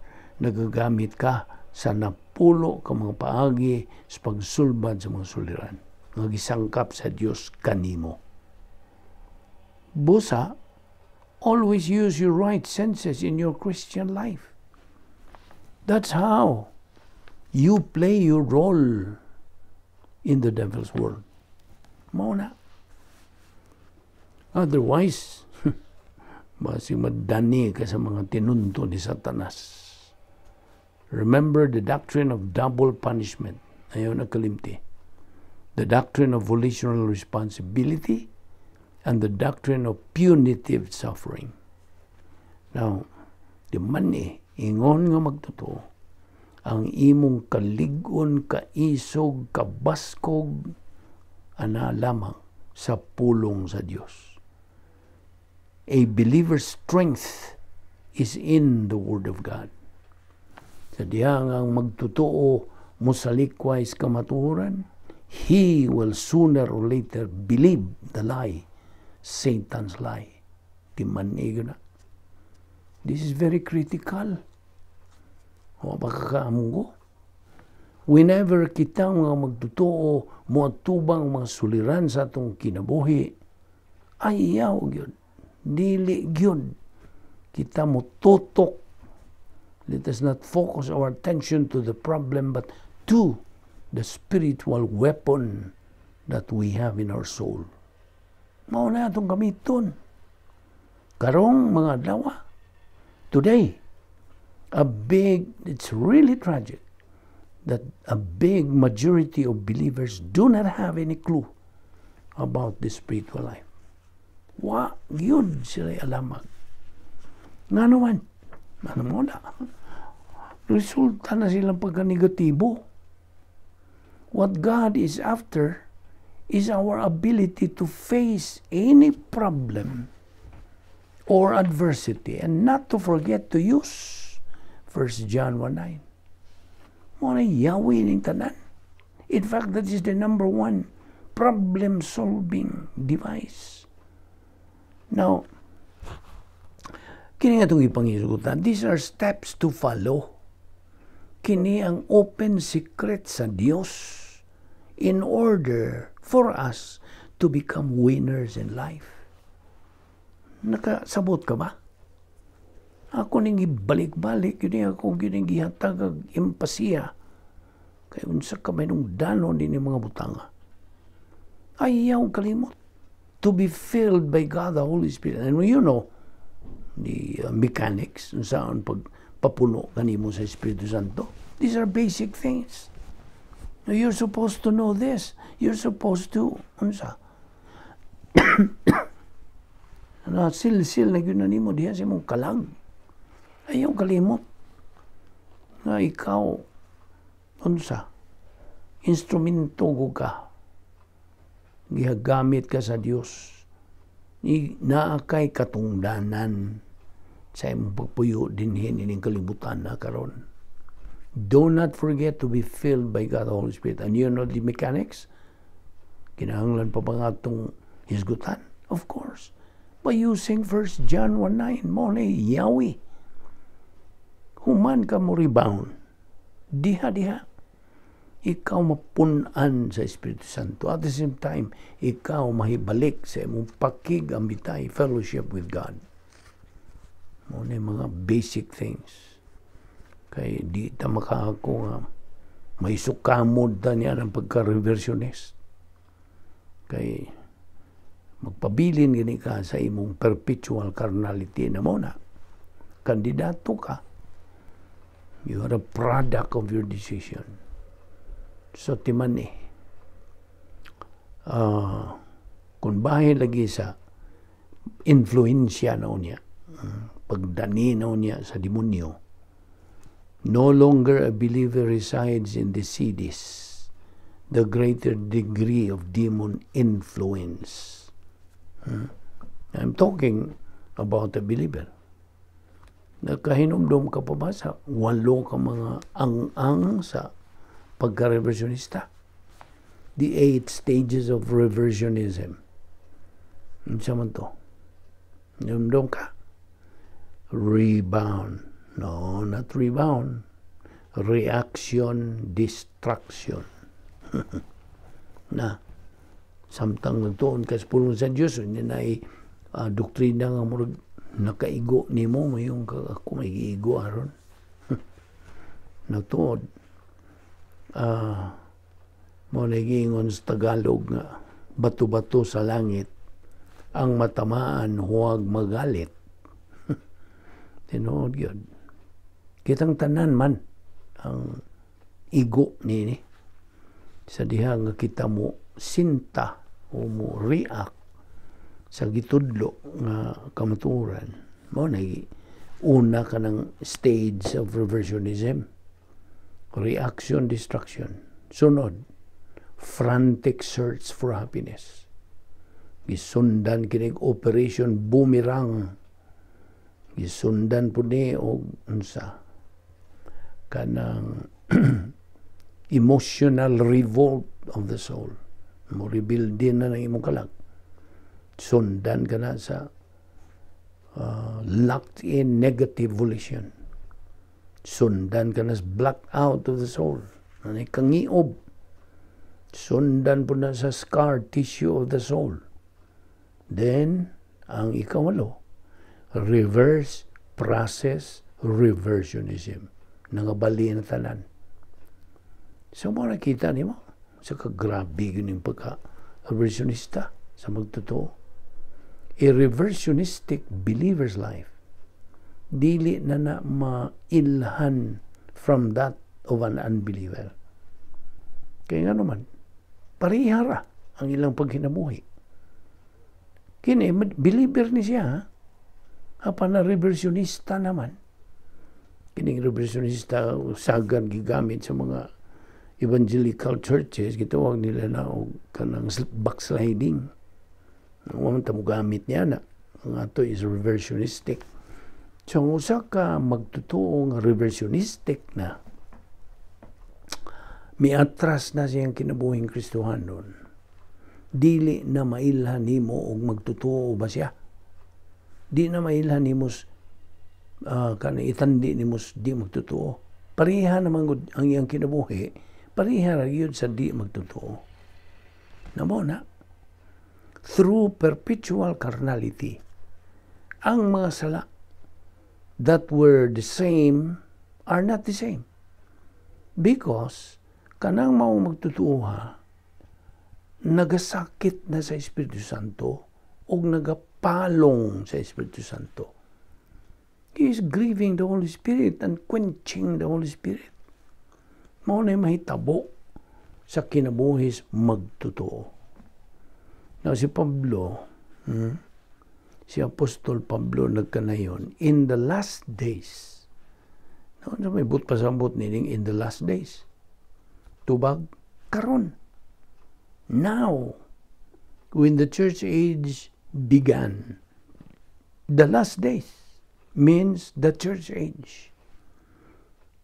nagagamit ka sa napulo ka mga paagi sa pagsulbad sa mga suliran nga gisangkap sa Dios kanimo. Busa, always use your right senses in your Christian life. That's how you play your role in the devil's world. Mao na. Otherwise, basig madani ka sa mga tinunto ni Satanas. Remember the doctrine of double punishment. Ayaw na kalimti. The doctrine of volitional responsibility and the doctrine of punitive suffering. Now, di man eh, ingon nga magtotoo, ang imong kalig-on, kaisog, kabaskog, ana lamang sa pulong sa Dios. A believer's strength is in the Word of God. Sa diha nga ang magtotoo mosalikway sa kamatuoran, he will sooner or later believe the lie, Satan's lie. Di man na. This is very critical. O pagkakaamong. Whenever kita mga magtotoo moatubang mga suliran sa atong kinabuhi, ayaw gyud. Dili gyud kita mo tutok. Let us not focus our attention to the problem but to the spiritual weapon that we have in our soul. Mao na atong gamiton. Karong mga adlaw, today, it's really tragic that a big majority of believers do not have any clue about the spiritual life. Wa gyud sila alamag. Nga naman, ano mo na? Resulta na silang pagka-negatibo. What God is after is our ability to face any problem or adversity and not to forget to use 1 John 1:9. Mao na yawi ning tanan. In fact, that is the number one problem-solving device. Now, kini nga itong ipangisugutan, these are steps to follow. Kini ang open secret sa Dios in order for us to become winners in life. Nakasabot ka ba? Ako ning ibalik-balik, yun ako gining gihatag og empasiya. Kay unsa ka may danon din mga butanga. Ayaw kalimot to be filled by God the Holy Spirit. And you know the mechanics unsaon pagpapuno kanimo sa Espiritu Santo. These are basic things. You're supposed to know this. You're supposed to unsa na silsil na gyud na nimo diha sa imong kalag. Ayaw kalimot nga ikaw unsa instrumento ko ka, gihagamit ka sa Dios ni naa kay katungdanan sa imong pagpuyo dinhi ining kalibutan na karon. Do not forget to be filled by God the Holy Spirit. And you know the mechanics? Kinahanglan pa ba nga itong hisgutan? Of course. By using 1 John 1:9, mo na yawi. Human ka mo rebound. Diha diha. Ikaw mapun-an sa Espiritu Santo. At the same time, ikaw mahibalik sa imong pakig-ambitay, fellowship with God. Mo na mga basic things. Kay di ta makaako nga may sukamod ta niya ng pagka-reversionist. Kay magpabilin gani ka sa imong perpetual carnality na mo na. Kandidato ka. You are a product of your decision. So timan eh. Kung bahin lagi sa influensya na niya, pagdani na niya sa demonyo, no longer a believer resides in the cities, the greater degree of demon influence. I'm talking about a believer. Nakahinumdum ka pa ba sa walo ka mga ang-ang sa pagka-reversionista? The eight stages of reversionism. Unsa man to? Hinumdum ka? Rebound. No, not rebound. Reaction, destruction. Na, samtang nagtuon ka sa pulong sa Diyos, hindi na doktrina nga murag nakaigo nimo, mayong ako may giigo aron. Nagtuod. Mo nagiingon sa Tagalog nga bato-bato sa langit ang matamaan, huwag magalit. Tinuod yun. Kitang tanan man ang igo nini sa diha nga kita mo sinta o mo react sa gitudlo nga kamatuoran. Mo na una ka ng stage of reversionism, reaction, destruction. Sunod, frantic search for happiness. Gisundan kinig Operation Boomerang. Gisundan po ni og unsa kanang emotional revolt of the soul. Mo rebuild din na ng imong kalag. Sundan ka na sa locked in negative volition. Sundan ka na sa black out of the soul. Ano kangiob. Sundan po na sa scar tissue of the soul. Then, ang ikawalo, reverse process reversionism. Nangabali na tanan. So, mo nakita nimo sa kagrabe yun yung pagka-reversionista sa magtotoo. A reversionistic believer's life dili na na mailhan from that of an unbeliever. Kaya nga naman, parihara ang ilang pagkinabuhi. Kini, believer ni siya, ha? Apan na reversionista naman. Kining reversionista, sagan gigamit sa mga evangelical churches, gitawag nila na og kanang backsliding. Wa man ta mo gamit niya na. Ang ato is reversionistic. So, ang usa ka magtotoo nga reversionistic na, miatras na siyang kinabuhing Kristohanon. Dili na mailhan nimo og magtotoo ba siya. Di na mailhan nimo kana itandi nimo di magtotoo. Pareha naman gud ang iyang kinabuhi, pareha ra gyud sa di magtotoo. Namo na through perpetual carnality, ang mga sala that were the same are not the same. Because kanang mao magtutuo nagasakit na sa Espiritu Santo o nagapalong sa Espiritu Santo. He is grieving the Holy Spirit and quenching the Holy Spirit. Mao na mahitabo sa kinabuhis magtotoo. Now si Pablo, si Apostol Pablo nagkanayon, "In the last days." No, may buot pasabot nining "in the last days"? Tubag, karon. Now, when the church age began, the last days means the church age.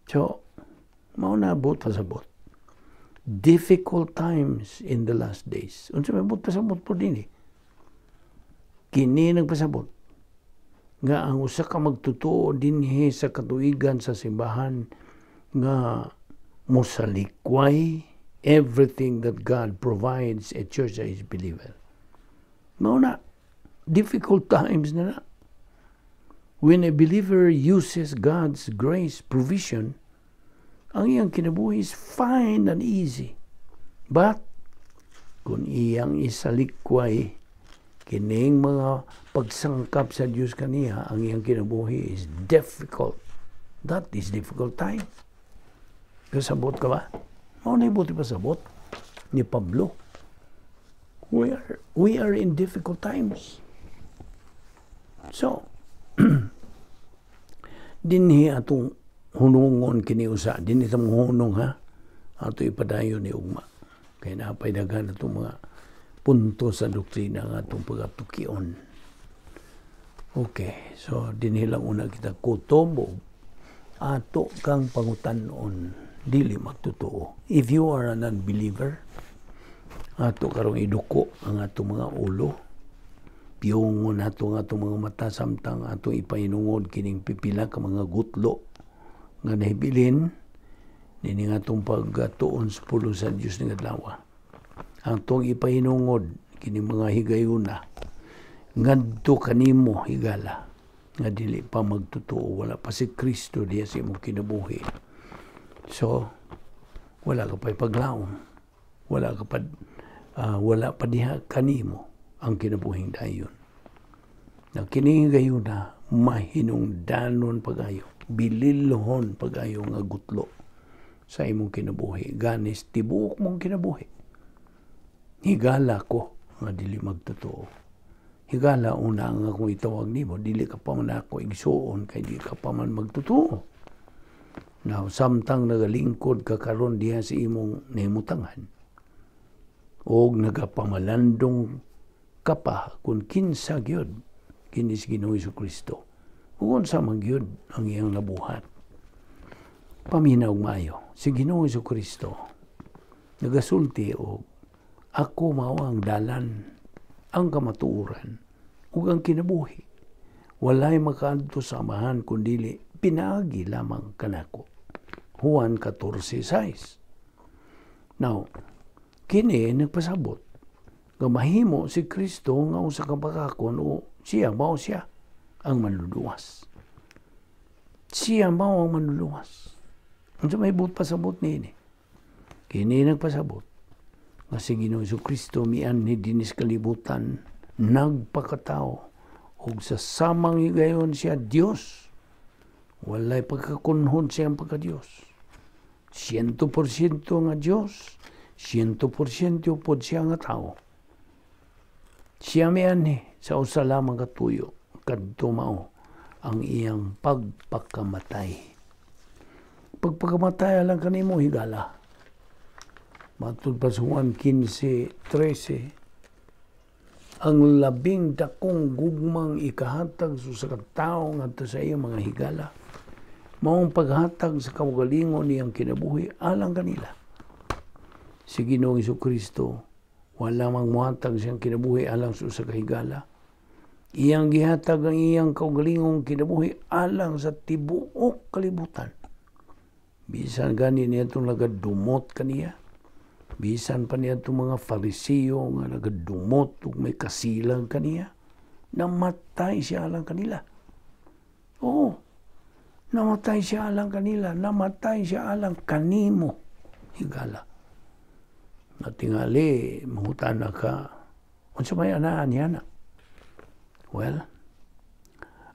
So, mao na buot pasabot. Difficult times in the last days. Unsa may buot pasabot po din eh? Kini nagpasabot nga ang usa ka magtotoo dinhi sa katuigan sa simbahan nga mosalikway everything that God provides a church age believer. Mao na, difficult times na na. When a believer uses God's grace provision, ang iyang kinabuhi is fine and easy. But kung iyang isalikway kining mga pagsangkap sa Dios kaniya, ang iyang kinabuhi is difficult. That is difficult time. Kasabot ka ba? Mao na buot pasabot ni Pablo. We are in difficult times. So, dinhi atong hunungon kini usa, dinhi ta hunong ha. Ato ipadayon ni ugma. Kay napay daghan atong mga punto sa doktrina nga atong pagatukion. Okay, so dinhi lang una kita kutob ato kang pangutan-on dili magtotoo. If you are an unbeliever, ato karong iduko ang atong mga ulo. Piyungon ato ang atong mga mata samtang atong ipahinungod kining pipila ka mga gutlo nga nahibilin nining atong pagtuon sa pulong sa Dios ning adlaw. Ang atong ipahinungod kining mga higayuna ngadto kanimo, higala nga dili pa magtotoo, wala pa si Kristo diya sa imong kinabuhi. So, wala ka pa paglaom. Wala pa diha kanimo ang kinabuhing dayon. Na kini higayuna mahinungdanon pagayo, bililhon pagayo nga gutlo sa imong kinabuhi. Ganis tibuok mong kinabuhi. Higala ko nga dili magtotoo. Higala una nga kung itawag nimo, dili ka pa man ako igsuon kay di ka pa man magtotoo. Now, samtang nagalingkod ka karon diha sa imong nahimutangan, og nagapamalandong ka pa kung kinsa gyud kini si Ginoong Kristo ug unsa man gyud ang iyang nabuhat. Paminaw maayo, si Ginoong Kristo nagasulti og "Ako mao ang dalan, ang kamatuoran ug ang kinabuhi. Walay makaadto sa Amahan kun dili pinaagi lamang kanako." Juan 14:6. Now, kini nagpasabot nga mahimo si Kristo nga usa ka bakakon o siya mao siya ang manluluwas. Siya mao ang manluluwas. Unsa may buot pasabot niini? Kini nagpasabot nga si Ginoong Kristo mianhi dinis kalibutan, nagpakatao ug sa samang higayon siya Dios. Walay pagkakunhod siyang pagka-Dios. 100% nga Diyos, 100% pod siya nga tao. Siya mianhi sa usa lamang ka tuyo, kadto mao ang iyang pagpakamatay. Pagpakamatay lang kanimo, higala. Matud pa sa Juan 15:13, ang labing dakong gugmang ikahatag sa usa ka tawo ngadto sa iyang mga higala maong paghatag sa kaugalingon niyang kinabuhi alang kanila. Si Ginoong Kristo wala mang muhatag siyang kinabuhi alang sa usa ka higala. Iyang gihatag ang iyang kaugalingong kinabuhi alang sa tibuok kalibutan. Bisan gani niya itong nagadumot kaniya, bisan pa niya itong mga Farisiyo nga nagadumot ug may kasilang kaniya, namatay siya alang kanila. Oo. Namatay siya alang kanila, namatay siya alang kanimo, higala. Natingali, mangutana ka, unsa may anaan niya na? Well,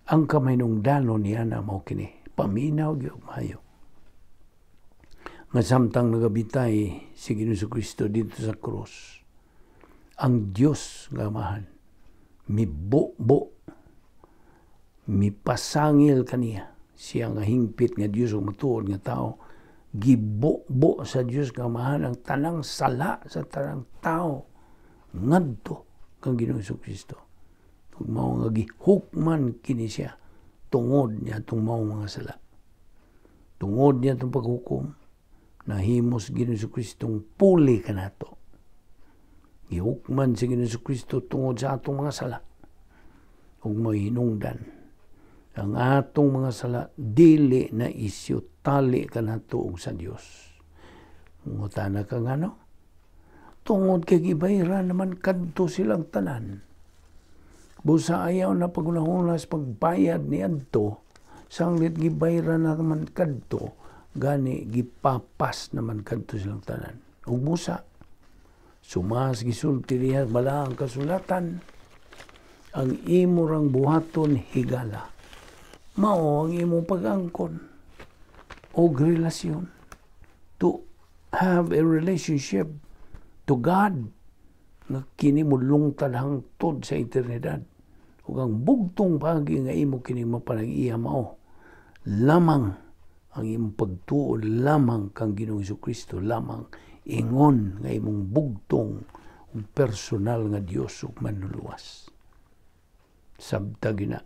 ang kamahinungdanon niya na mao kini, paminaw gyud maayo. Nga samtang nagabitay si Ginoong Kristo dito sa krus, ang Dios nga Amahan mibo-bo, mipasangil kaniya. Siya nga hingpit nga Dios ug matuod nga tao, gibo-bo sa Dios nga Amahan ang tanang sala sa tanang tao ngadto kang Ginoong Kristo. Ug mao nga gihukman kini siya tungod niya atong mao mga sala. Tungod niya atong paghukom, nahimos Ginoong Kristong puli kanato. Gihukman si Ginoong Kristo tungod sa atong mga sala. Ug may hinungdan ang atong mga sala dili na isyu tali kanato ug sa Dios. Mangutana ka ngano? Tungod kay gibayran naman kadto silang tanan. Busa ayaw na pagunahuna pagbayad ni adto, sanglit gibayran na naman kadto, gani gipapas naman kadto silang tanan. Ug busa sumas gisulti niya balaang kasulatan, ang imo rang buhaton, higala, mao ang imong pag-angkon og relasyon, to have a relationship to God nga kini molungtad hangtod sa eternidad. Ug ang bugtong pagi nga imo kini mapanag-iya mao lamang ang imong pagtuo lamang kang Ginoong Kristo lamang ingon nga imong bugtong ug personal nga Dios ug Manluluwas. Sabta gina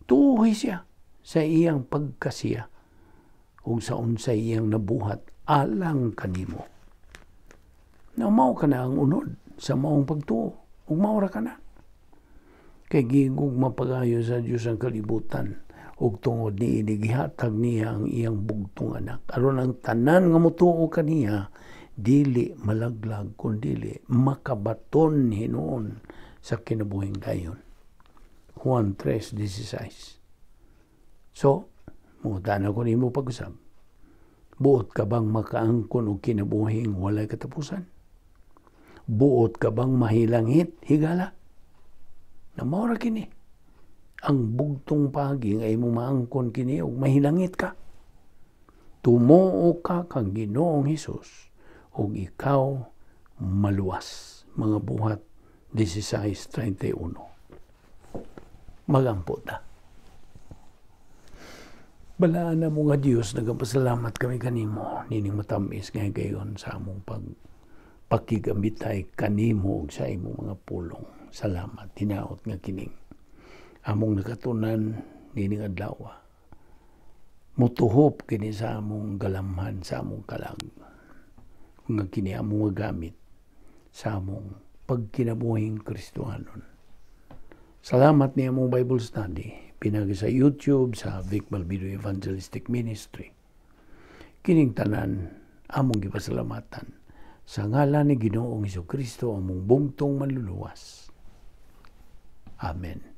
tuohi siya sa iyang pagkasiya ug sa unsay iyang nabuhat alang kanimo. Na mao ka na ang unod sa maong pagtuo ug mao ra ka na. Kay gigugma pagayo sa Dios ang kalibutan ug tungod niini gihatag niya ang iyang bugtong anak aron ang tanan nga motuo kaniya dili malaglag kundili makabaton hinuon sa kinabuhing dayon. Juan 3:16. So, mangutana ko nimo pag-usab. Buot ka bang makaangkon og kinabuhing walay katapusan? Buot ka bang mahilangit, higala? Na mao ra kini ang bugtong pagi nga imong maangkon kini ug mahilangit ka. Tumuo ka kang Ginoong Hesus ug ikaw maluwas. Mga Buhat 16:31. Magampo ta. Balaan na mo nga Diyos, nagapasalamat kami kanimo nining matamis nga higayon sa among pag pakigambitay kanimo ug sa imong mga pulong. Salamat, hinaot nga kining among nakatunan nining adlaw, mutuhop kini sa among galamhan, sa among kalag, nga kini among magamit sa among pagkinabuhing Kristohanon. Salamat ni among Bible study pinagi sa YouTube sa Vic Balbido Evangelistic Ministry. Kining tanan among gipasalamatan sa ngalan ni Ginoong Kristo, among bugtong Manluluwas. Amen.